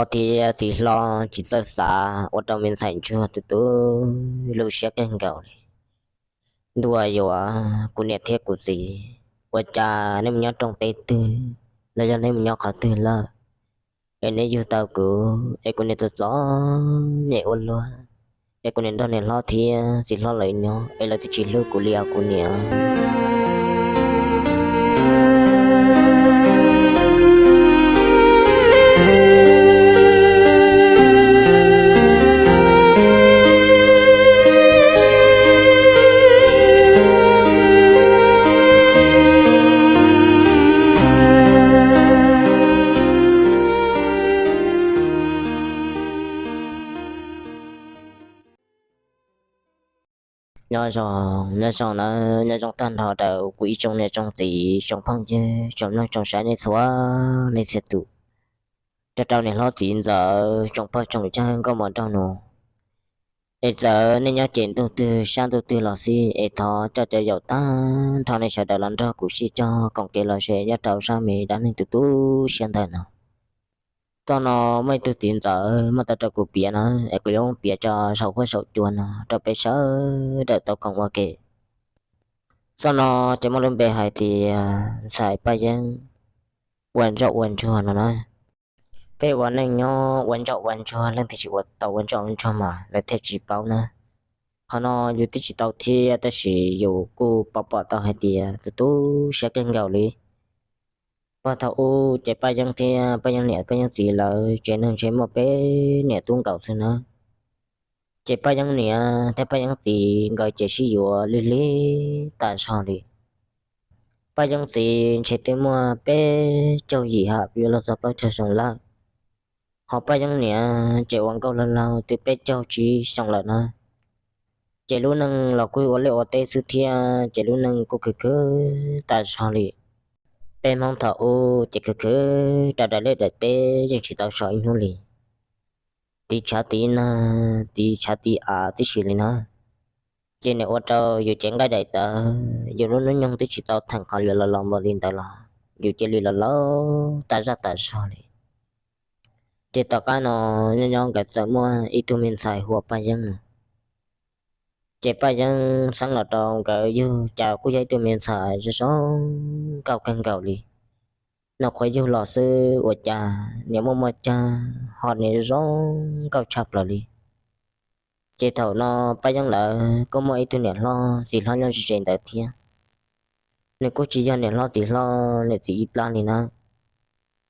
Hlob thiab txiv hlob tsis txawj xav ua rau me ntxhais ntsuag tu tu lub siab kawg nkaus li. Ntuj aw, kuv niam thiab kuv txiv, ua cas nej mus nyob rooj teb twg los yog nej mus nyob qhov twg lawm es nej yug tau kuv es kuv niam txom txom nyem ua luaj, es kuv niam nrog niam hlob thiab txiv hlob lawv nyob es lawv twb tsis hlub kuv li os kuv niam. Nyob zoo, nyob zoo nawb, nyob zoo tag nrho rau kuv ib tsoom niam tsoom txiv tsoom phooj ywg tsoom mloog tsoom saib nej txhua leej txhia tus. Rau rau niam hlob txiv ntxawm tsoom pog tsoom yawg nkauj muam nraug nus, es txawm nej nyob ces ntuj twg sab ntuj twg los xij es thov coj cov yaum tag nrho nej sawv daws los nrog kuv sib cog koom kev los ze nyob rau sab me dab neeg tu tu siab ntawm no. Txoj no muaj ib tug txiv ntxawm muab tau rau kuv piav na, es kuv yuav piav tso saum huab saum cua no rau peb sawv daws tau koom ua ke. Txoj no ces muaj lub npe hais tias ntxhais Paj Yeeb ua ntsoj ua ntsuag no na. Peb ua neej nyob ua ntsoj ua ntsuag, leej twg tsis ua tau ua ntsoj ua ntsuag mas lawv thiaj tsis paub na. Qhov no yus twb tsis tau thiab tab sis yus kuj pom pom tau hais tias tu tu siab kawg nkaus li. Puag thaum ub ces Paj Yeeb thiab Paj Yeeb niam Paj Yeeb txiv lawv tsev neeg ntshe muaj peb niam tub nkaus xwb na. Ces Paj Yeeb niam thiab Paj Yeeb txiv nkawd ces sib yuav lig lig tas zog li. Paj Yeeb txiv ntshe twb muaj peb caug yim ham yuav luag txog plaub caug xyoo lawm. Ho Paj Yeeb niam ces ua nkauj laug laug twb peb caug tsib xyoo lawm na. Ces lub neej los kuj ua liaj ua teb xwb thiab ces lub neej kuj khwv khwv tas zog li. Peb Hmoob thaum ub ces khwv khwv raws daim liaj daim teb yeej tsis tau so ib hnub li. Tiv tshav tiv nag, tiv tshav tiv av tib si li na. Ces nws ua rau yus cev nqaij daim tawv, yus lub hnub nyoog twb tsis tau theem qhov yuav los laus npaum li ntawd los yus cia li los laus tas zaj tas zog li. Ces tom qab no nyob nyob nkawd txawm muaj ib tug me ntxhais hu ua Paj Yeeb no. Ces Paj Yeeb xeeb los rau nkawd yug cas kuj yog ib tug me ntxhais zoo zoo nkauj kawg nkaus li. Nws qhuav yug los xwb ua cas niam muaj muaj cag ho niam zoo nkauj tshaj plaws li. Ces thaum no Paj Yeeb lawv kuj muaj ib tug niam hlob txiv hlob nyob ze ze ntawd thiab. Nws kuj tsis yog niam hlob txiv hlob niam txiv ib plab li na.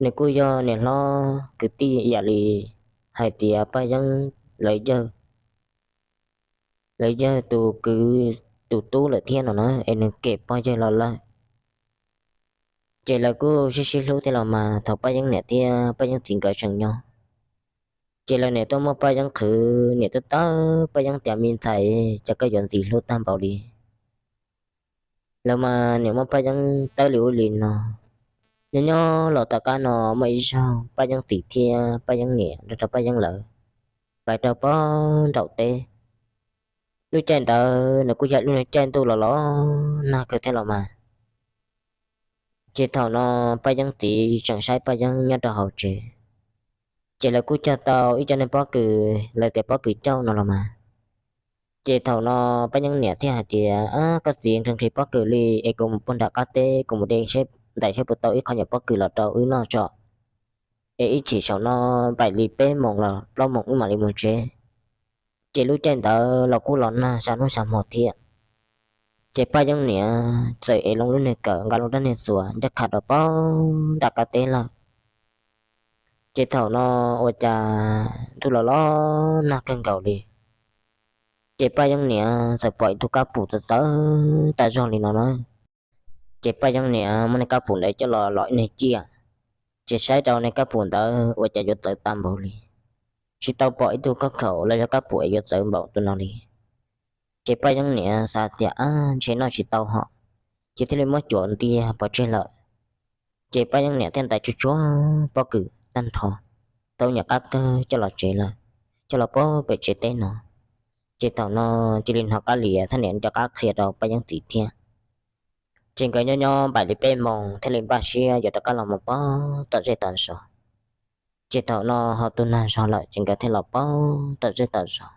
Nws kuj yog niam hlob kwv tij ib yam li hais tias Paj Yeeb lawv yawg, lawv yawg tus kwv tus tub lawm thiab no na, es nws kem pog yawg los lawm. Ces lawv kuj sib sib hlub thiab los mas thaum Paj Yeeb niam thiab Paj Yeeb txiv nkawd tseem nyob, ces lawv niam tuaj muab Paj Yeeb qhwv, niam tuaj tawb Paj Yeeb tias me ntxhais cas koj yuav ntxim hlub tag npaum li. Lawv mas niam muab Paj Yeeb tawb li ub li no. Nyob nyob los tom qab no muaj ib zaug Paj Yeeb txiv thiab Paj Yeeb niam nrog rau Paj Yeeb lawv pais rau pem nraum teb. Lub caij ntawd nws kuj yog lub caij ntuj los los nag kawg thiab los mas. Ces thaum no Paj Yeeb txiv tseem saib Paj Yeeb nyob rau hauv tsev, ces lawv kuj cog tau ib co neeg pob kws, lawv tias pob kws cauj no los mas. Ces thaum no Paj Yeeb niam thiaj hais tias, Ab, koj txiv nqhis nqhis pob kws li es kuv mus puag nram qab teb, kuv mus de ntais saib puas tau ib qho nyuam pob kws los rau wb noj tso, es ib chim saum no npaim li peb moos los plaub moos wb mam li mus tsev. Ces lub caij ntawd los kuj los nag sab hnub sab hmo thiab. Ces Paj Yeeb niam txawm ev loo lub niag kawm nqa loo rab niag txuas ncaj qha rau pem nram qab teb lawm. Ces thaum no ua cas ntuj los los nag kawg nkaus li. Ces Paj Yeeb niam txawm pom ib tug kab pum txawv txawv tas zog li no na. Ces Paj Yeeb niam muab niag kab pum ntawd coj los lom ib niag ciaj, ces saib rau niag kab pum ntawd ua cas yuav txawv tag npaum li, tsis tau pom ib tug kab khaum los yog kab pum es yuav txawv npaum tus no li. Ces Paj Yeeb niam xav tias, Ab, ntshe noj tsis tau hos, ces thiaj li muab cuam ntiag pov tseg lawm. Ces Paj Yeeb niam thiaj ntais tsuag tsuag pob kws tag nrho, tau nyuam qab kawg coj los tsev lawm, coj los pem pem tsev teb no. Ces thaum no cia li hnov Kab Lias thiab niam rov qab qhia rau Paj Yeeb txiv thiab. Ces nkawd nyob nyob npaim li peb moos thiaj li npaj siab yuav rov qab los mus pem tom zej tom zos. Ces thaum no ho tu nag zog lawm ces nkawd thiaj los pab tom zej tom zos.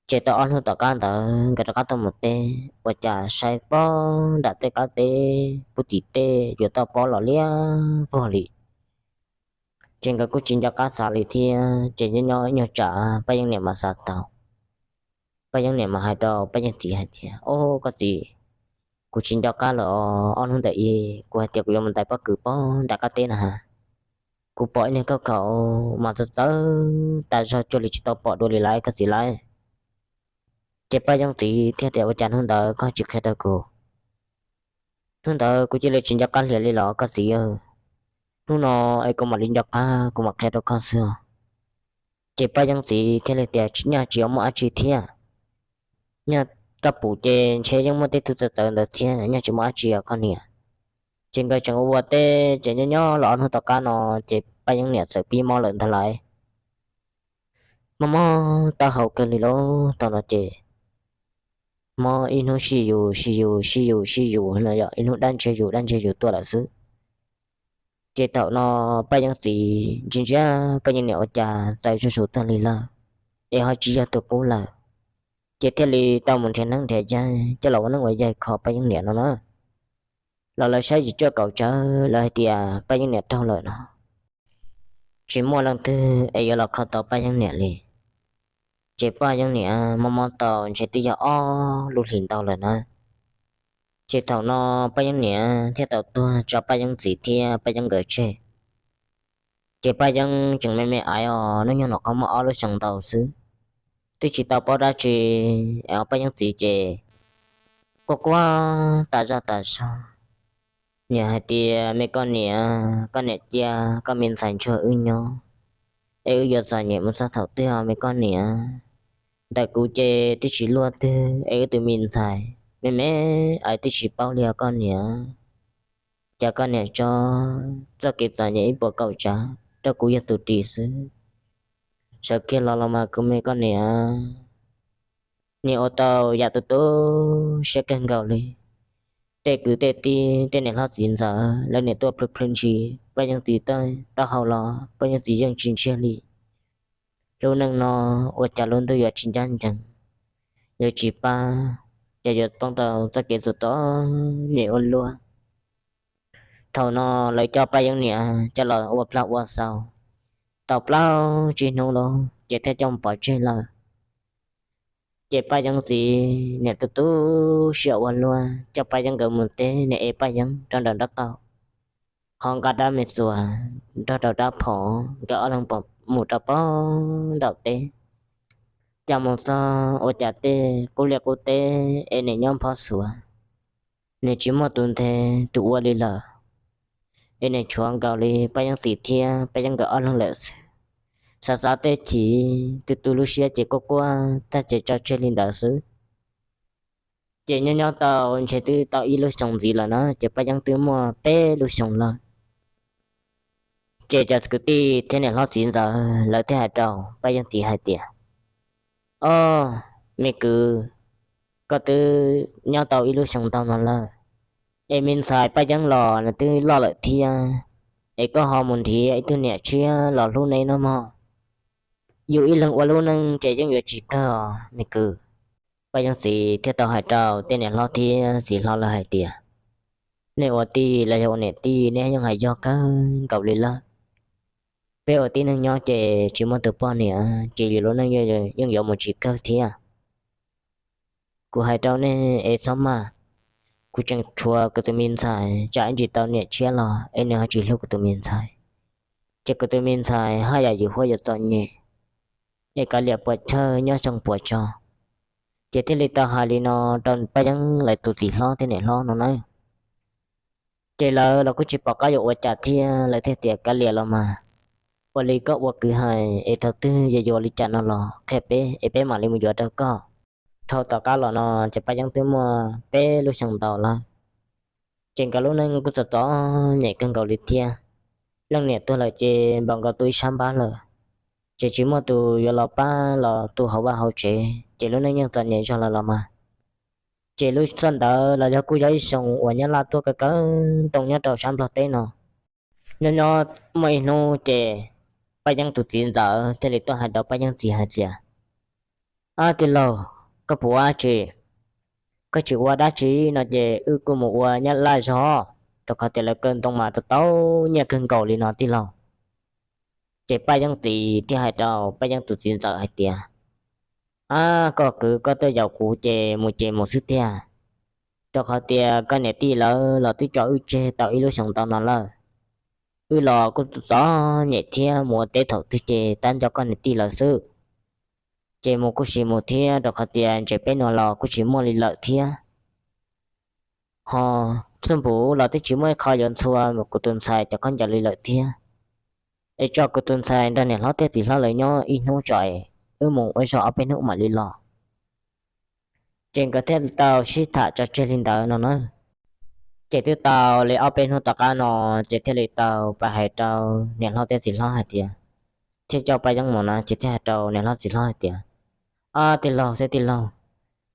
Ces tau ob hnub tom qab ntawd nkawd rov qab tuaj mus teb, ua cas saib pob nram tej qab teb pub tim tej yuav tau pob los liab vog li. Ces nkawd kuj tsis nco qab xav li thiab, ces nyob nyob ib nyuag tsam Paj Yeeb niam mas xav tau. Paj Yeeb niam mas hais rau Paj Yeeb txiv hais tias, Au koj txiv, kuv tsis nco qab lawm os, ob hnub ntawm i kuv hais tias kuv yuav mus ntais pob kws pob nram qab teb na has, kuv pom ib niag khaub khaum mas txawv txawv tas zog cuag li tsis tau pom dua li lawm koj txiv lawm. Ces Paj Yeeb txiv thiaj tias, Ua cas hnub ntawd koj tsis qhia rau kuv? Hnub ntawd kuv cia li tsis nco qab hlo li los koj txiv. Hnub no es kuv mam li nco qab kuv mam qhia rau koj xwb. Ces Paj Yeeb txiv thiaj li tias, Nyaj tsis yuav muaj dab tsi thiab, nyaj koj pum ces ntshe yeej muaj tej tug txawv txawv ntawd thiab, nyaj tsis muaj dab tsi os koj niam. Ces nkawd tseem ua ua teb ces nyob nyob los ob hnub tom qab no, ces Paj Yeeb niam txawm pib mob lawm ntag lauj. Mob mob taub hau kawg li lauj. Thaum no ces mob ib hnub sib yus sib yus sib yus sib yus no yog ib hnub dab ntseg yus dab ntseg yus tuaj lawm xwb. Ces thaum no Paj Yeeb txiv ntsia ntsia Paj Yeeb niam ua cas txawv zuj zus tuag li lawm, es ho tsis yog tus qub lawm. Ces thiaj li tau mus nrhiav neeb nrhiav yaig coj los ua neeb ua yaig kho Paj Yeeb niam no na. Los lawv saib yim cuaj kaum tsawv lawv hais tias Paj Yeeb niam raug lawm no, tsis muaj leej twg es yuav los kho tau Paj Yeeb niam li. Ces Paj Yeeb niam mob mob tau ntshe twb yog ob lub hlis ntau lawm na. Ces thaum no Paj Yeeb niam thiaj tau tuag tso Paj Yeeb txiv thiab Paj Yeeb nkawd tseg. Ces Paj Yeeb tseem me me aiv os, hnub nyoog no qhov muaj ob lub xyoos ntau xwb, twb tsis tau paub dab tsi. Paj Yeeb txiv ces quaj quaj tas zog tas zog, niam hais tias, Me koj niam, koj niam cia koj me ntxhais ntsuag wb nyob, es wb yuav txom nyem mus txog thaum twg os me koj niam? Ntawm kuv ces twb tsis luaj twg es wb tus me ntxhais me me aiv twb tsis paub li os koj niam. Cas koj niam tso txoj kev txom nyem ib puas kaum tsav rau kuv yog tus ris xwb. Sawv kiag los los mas kuv me koj niam, niam ua tau yam tu tu siab kawg nkaus li. Tej kwv tej tij tej niam hlob txiv ntxawm lawv niam tuaj plhws plhws ntsis Paj Yeeb txiv taub hau los Paj Yeeb txiv yeej tsis ntsiag li. Lub neej no ua cas lub ntuj yuav tsis ncaj ncees, yuav tsis pab, ces yuav poob rau txoj kev txom txom nyem ua luaj. Thaum no lawv coj Paj Yeeb niam coj los ua plag ua xaus tau plaub tsib hnub lawm ces thiaj coj mus pov tseg lawm. Ces Paj Yeeb txiv niam tu tu siab ua luaj coj Paj Yeeb nkawd mus teb, niam ev Paj Yeeb rau nram nraub qaum, ho nqa dab me txuas nrog rau dab phom nkawd ob leeg mus rau pem nraum teb. Cas mus txog ua cas tej qub liaj qub teb es niam nyob phob xuav, niam tsis muaj tus nthe tus ua li lawm, es niam tshuav nkaus li Paj Yeeb txiv thiab Paj Yeeb nkawd ob leeg lawm xwb. Xav xav tej chim tu tu lub siab ces quaj quaj tag ces tso tseg li ntawd xwb. Ces nyob nyob tau ntshe twb tau ib lub xyoos ntxiv lawm na, ces Paj Yeeb twb muaj peb lub xyoos lawm. Ces cov kwv tij thiab niam hlob txiv ntxawm lawv thiaj hais rau Paj Yeeb txiv hais tias, Au, me kwv, koj twb nyob tau ib lub xyoos ntau no lawm, es me ntxhais Paj Yeeb los nws twb loj lawm thiab, es koj ho mus nrhiav ib tug niam tshiab los hlub neb no mog. Yus ib leeg ua lub neej ces yeej yuav tsis kawg os me kwv. Paj Yeeb txiv thiaj tau hais rau tej niam hlob thiab txiv hlob lawv hais tias, Nej ua tij los yog ua niam tij nej yeej hais yog kawg nkaus li lawm. Peb ua tib neeg nyob ces tsis muaj tus poj niam ces yus lub neej yeej yuav mus tsis kawg thiab. Kuv hais rau nej es txhob maj, kuv tseem tshuav kuv tus me ntxhais, tsam ib ntsis tau niam tshiab los es nws ho tsis hlub kuv tus me ntxhais, ces kuv tus me ntxhais haj yam yus huab yuav txom nyem, es kav liam puas chawj nyob xyoo puas tso. Ces thiaj li tau hais li no rau Paj Yeeb lawv tus txiv hlob thiab niam hlob no na. Ces lawv los kuj tsis pom qab yuav ua cas thiab, lawv thiaj tias, Kav liam los mas, ua li koj ua kwv hais es thaum twg yog yuav li cas no los qhia peb es peb mam li mus yuav rau koj. Dhau tom qab los no ces Paj Yeeb twb muaj peb lub xyoos ntau lawm. Ces nkawd lub neej kuj txom txom nyem kawg nkaus li thiab. Leej niam tuag lawm ces npaum nkaus tu ib sab npab lawm, ces tsis muaj tus yuav los pab los tu hauv vaj hauv tsev, ces lub neej yeej txom nyem zog lawm los mas. Ces lub xyoo ntawd los yog kuj yog ib xyoo uas nyab laj tuaj kaw kaw ntoo nyob rau sab Nplog teb no. Nyob nyob muaj ib hnub ces Paj Yeeb tus txiv ntxawm thiaj li tuaj hais rau Paj Yeeb txiv hais tias, Ab tij laug, koj puas ua dab tsi? Koj tsis ua dab tsi no ces wb kuj mus ua Nyab Laj zog, rau qhov tias lawv kaw ntoo mas tau tau nyiaj kawg nkaus li no tij laug. Ces Paj Yeeb txiv thiaj hais rau Paj Yeeb tus txiv ntxawm hais tias, Ab koj kwv, koj tuaj yaum kuv ces mus ces mus xwb tiag, rau qhov tias koj niam tij lawv los twb tso wb tseg tau ib lub xyoos ntau no lawm. Wb los kuj txom nyem thiab, mus ua teb thaum twg ces tab nco koj niam tij lawv xwb. Ces mus kuj sim mus thiab, rau qhov tias ntses peb nuav los kuj tsis muaj li lawm thiab. Ho txuj npum los twb tsis muaj ib qho yuav ntxhua kuv tus ntxhais cov khaub ncaws li lawm thiab. Es tso kuv tus ntxhais nrog niam hlob thiab txiv hlob lawv nyob ib hnub tso es wb mus ua zog ob peb hnub mam li los. Ces nkawd thiaj tau sib tham tso tseg li ntawd no na. Ces twb tau li ob peb hnub tom qab no, ces thiaj li tau pais hais rau niam hlob thiab txiv hlob hais tias, thiaj coj Paj Yeeb mus na, ces thiaj hais rau niam hlob txiv hlob hais tias, Ab tij laug thiab tij laug,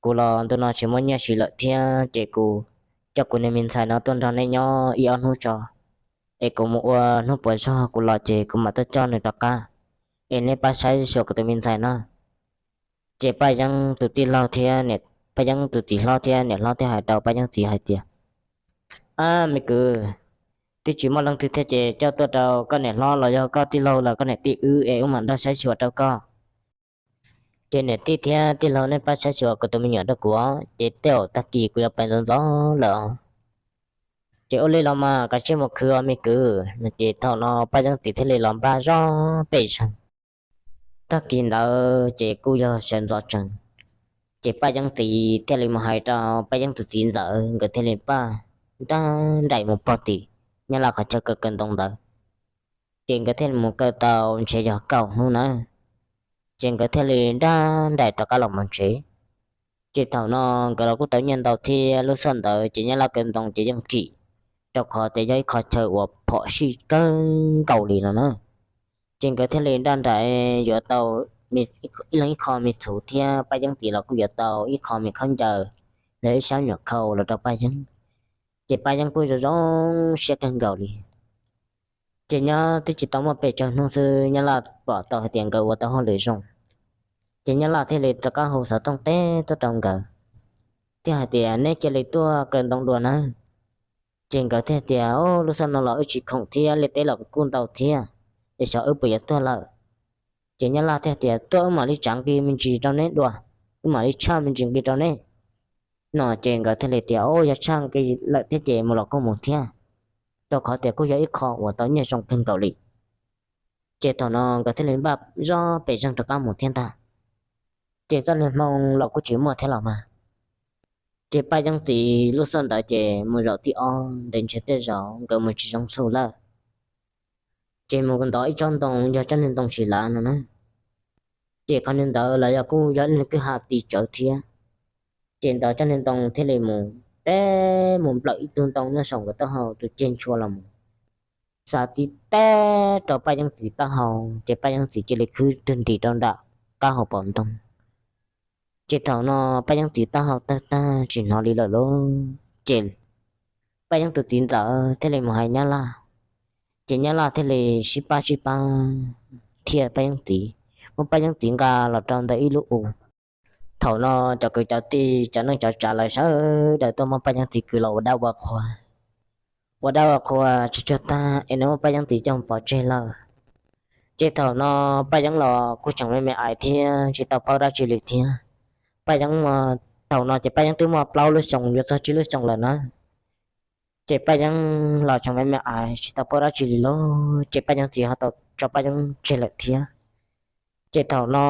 kuv los ntu no tsis muaj nyiaj siv lawm thiab, ces kuv coj kuv niag me ntxhais no tuaj nrog nej nyob ib ob hnub tso, es kuv mus ua hnub puas zog kuv los ces kuv mam tuaj coj nws rov qab, es nej pab saib xyuas kuv tus me ntxhais na. Ces Paj Yeeb tus tij laug thiab, Paj Yeeb tus txiv hlob thiab niam hlob thiaj hais rau Paj Yeeb txiv hais tias, Ab me kwv, twb tsis muaj leej twg thiab ces coj tuaj rau koj niam hlob los yog koj tij laug los koj niam tij wb es wb mam nrog saib xyuas rau koj. Ces niam tij thiab tij laug nej pab saib xyuas kuv tus me nyuam rau kuv, ces tej zaum tag kis kuv yuav pais ntxov ntxov lawm os. Ces ua li los mas kav tsij mus khwv os me kwv no. Ces thaum no Paj Yeeb txiv thiaj li los npaj zog pes zeeg. Tag kis ntawd ces kuj yog sawv ntxov tsees, ces Paj Yeeb txiv thiaj li mus hais rau Paj Yeeb tus txiv ntxawm, nkawd thiaj li npaj nrab nraim mus pog tim Nyab Laj qhov chaw kaw kaw ntoo ntawd. Ces nkawd thiaj li mus kaw tau ntshe yog kaum hnub nawb, ces nkawd thiaj li nrab nraim rov qab los mus tsev. Ces thaum no nkawd los kuj tau nyiaj ntau thiab, lub sij hawm ntawd ces Nyab Laj kaw ntoo ces yeej kim, rau qhov tias yog ib qho chaw uas phom sij kawg nkaus li no na. Ces nkawd thiaj li nrab nraim yuav tau ib leeg ib qho me txhuv thiab Paj Yeeb txiv los kuj yuav tau ib qho me khaub ncaws los ib sab nyuam khau los rau Paj Yeeb. Ces Paj Yeeb kuj zoo zoo siab kawg nkaus li. Ces nyob twb tsis tau muaj pes tsawg hnub xwb Nyab Laj pom tau hais tias nkawd ua tau hauj lwm zoo, ces Nyab Laj thiaj li rov qab hu xov tooj teb tuaj rau nkawd, thiaj hais tias, Neb cia li tuaj kaw ntoo dua nawb. Ces nkawd thiaj tias, Au, lub sij hawm no los wb tsis khoom thiab, liaj teb los kuj ntau thiab, es xyov wb puas yuav tuag lawm. Ces Nyab Laj thiaj tias, Tuaj wb mam li tsav nqi me ntsis rau neb dua, wb mam li tshaj me ntsis nqi rau neb. No ces nkawd thiaj li tias, Au, yog tshaj nqi lawm thiab ces mus los kuj mus thiab, rau qhov tias kuj yog ib qho uas tau nyiaj zoo kawg nkaus li. Ces thaum no nkawd thiaj li npaj zoj pes zeeg rov qab mus thiab ntag. Ces txoj niag hmoo los kuj tsis muaj thiab los mas. Ces Paj Yeeb txiv lub sij hawm ntawd ces mus zaum thib ob ntawd ntshe tej zaum nkawd mus tsis zoo xu lawm. Ces mus ntov ib tsob ntoo, yog tsob niag ntoo sis lav no na. Ces qhov niag ntawd los yog kuj yog ib niag kwj ha ti tsawv thiab. Ces ntov tsob niag ntoo thiaj li mus, teb mus nplawm ib tug ntoo nyob saum nkawd taub hau tus ceg ntshua los mus, xa tib teb rau Paj Yeeb txiv taub hau, ces Paj Yeeb txiv cia li khwb rwg nris rau nram qab hauv paus ntoo. Ces thaum no Paj Yeeb txiv taub hau tawg tag tsis hnov li lawm lauj. Ces Paj Yeeb tus txiv ntxawm thiaj li mus hais Nyab Laj, ces Nyab Laj thiaj li sib pab sib pab thiaj Paj Yeeb txiv, muab Paj Yeeb txiv nqa los rau ntawm ib lub u. Thaum no cov kwv cov tij cov neej cov tsav lawv sawv daws tuaj muab Paj Yeeb txiv kwv los ua dab ua qhua, ua dab ua qhua tsuag tsuag tag es nws muab Paj Yeeb txiv coj pov tseg lawm. Ces thaum no Paj Yeeb los kuj tseem me me ais thiab tsis tau paub dab tsi li thiab. Paj Yeeb, thaum no ces Paj Yeeb twb muaj plaub lub xyoos yuav txog tsib lub xyoos lawm na. Ces Paj Yeeb los tseem me me ais tsis tau paub dab tsi li lauj, ces Paj Yeeb txiv ho tau tso Paj Yeeb tseg lawm thiab. Ces thaum no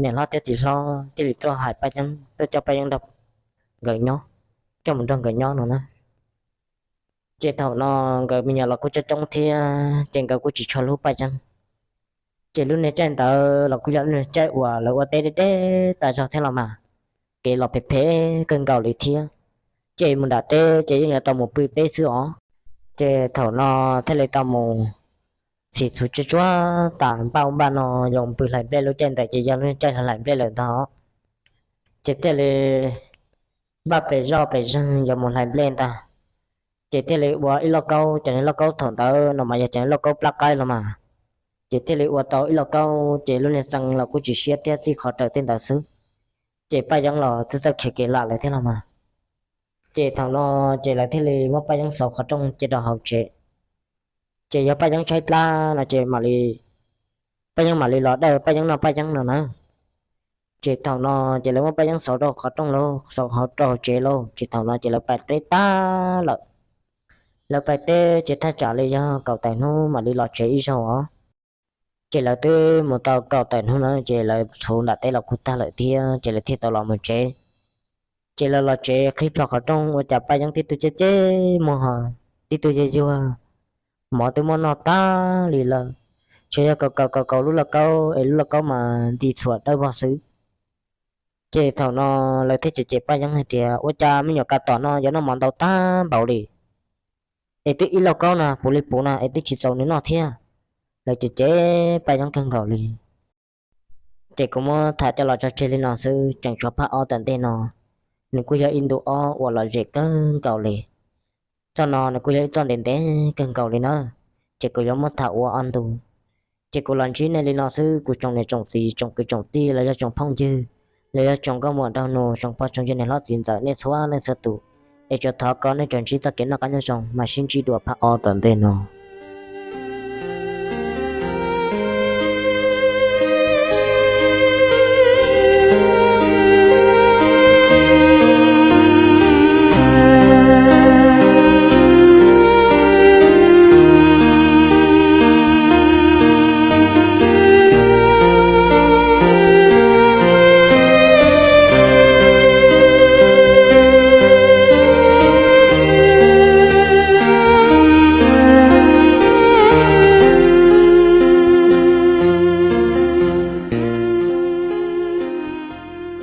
niam hlob thiab txiv hlob thiaj li tuaj hais Paj Yeeb, tuaj coj Paj Yeeb nrog nkawd nyob, coj mus nrog nkawd nyob no na. Ces thaum no nkawd me nyuam los kuj coob coob thiab, ces nkawd kuj tsis tshua hlub Paj Yeeb. Ces lub niag caij ntawd los kuj yog lub niag caij uas lawv ua teb deb deb tas zog thiab los mas, kev los phem phem kawg nkaus li thiab. Ces mus nram teb ces yeej yuav tau mus pw teb xwb os. Ces thaum no thiaj li tau mus txhim txhuv tsuag tsuag tas, npaj ub npaj no yuav pw hlais nplej. Lub caij ntawd ces yog lub caij hlais nplej lawm ntag. Ces thiaj li npaj pes zoj pes zeeg yuav mus hlais nplej ntag. Ces thiaj li ua ib lauj kaub, cov niag lauj kaub thaum ntawd no mas yog cov niag lauj kaub plab qaib los mas. Ces thiaj li ua tau ib lauj kaub, ces lub niag xee los kuj tsis siab thiab, txij qhov raws tej ntawd xwb. Ces Paj Yeeb los twb txawj khiav kev lam lawm thiab los mas. Ces thaum no ces lawv thiaj li muab Paj Yeeb xauv qhov rooj cia rau hauv tsev. Ces yog Paj Yeeb tshaib plab no ces mam li, Paj Yeeb mam li los dawj Paj Yeeb noj Paj Yeeb no na. Ces thaum no ces lawv muab Paj Yeeb xauv rau qhov rooj lauj, xauv hauv rau hauv tsev lauj, ces thaum no ces lawv pais teb tag lawm. Lawv pais teb ces thaj tsam li yog kaum tawm hnub mam li los tsev ib zaug os. Ces lawv twb mus tau kaum tawm hnub na, ces lawv txhuv nram teb los kuj tag lawm thiab, ces lawv thiaj tau los mus tsev. Ces lawv los tsev qhib plho qhov rooj, ua cas Paj Yeeb tib tug ceb ceb muag, tib tug yuag yuag, mov twb muab noj tag li lawm, tsuas yog kaus kaus kaus kaus lub lauj kaub es lub lauj kaub mas nti txhuam dawb vog xwb. Ces thaum no lawv thiaj cem cem Paj Yeeb hais tias, ua cas me nyuam kav tom no yuav noj mov ntau tag npaum li, es twb ib lauj kaub no puv li puv no es twb tsis txaus nws noj thiab. Lawv cem cem Paj Yeeb kawg nkaus li. Ces kuv muab tham coj los tso tseg li no xwb, tseem tshuav phaj ob tom ntej no, nws kuj yog ib ntu ob uas lom zem kawg nkaus li. Txoj no nws kuj yog ib txoj ntev ntev kawg nkaus li na, ces kuv yuav muab tham ua ob ntu. Ces kuv los ntsib nej li no xwb, kuv tsoom niam tsoom txiv, tsoom kwv tsoom tij, los yog tsoom phooj ywg, los yog tsoom nkauj muam nraug nus, tsoom pog tsoom yawg, niam hlob txiv ntxawm, nej txhua leej txhua tus, es tsuas thov kom nej tsuas ntsib txoj kev noj qab nyob zoo, mam sib ntsib dua phaj ob tom ntej no.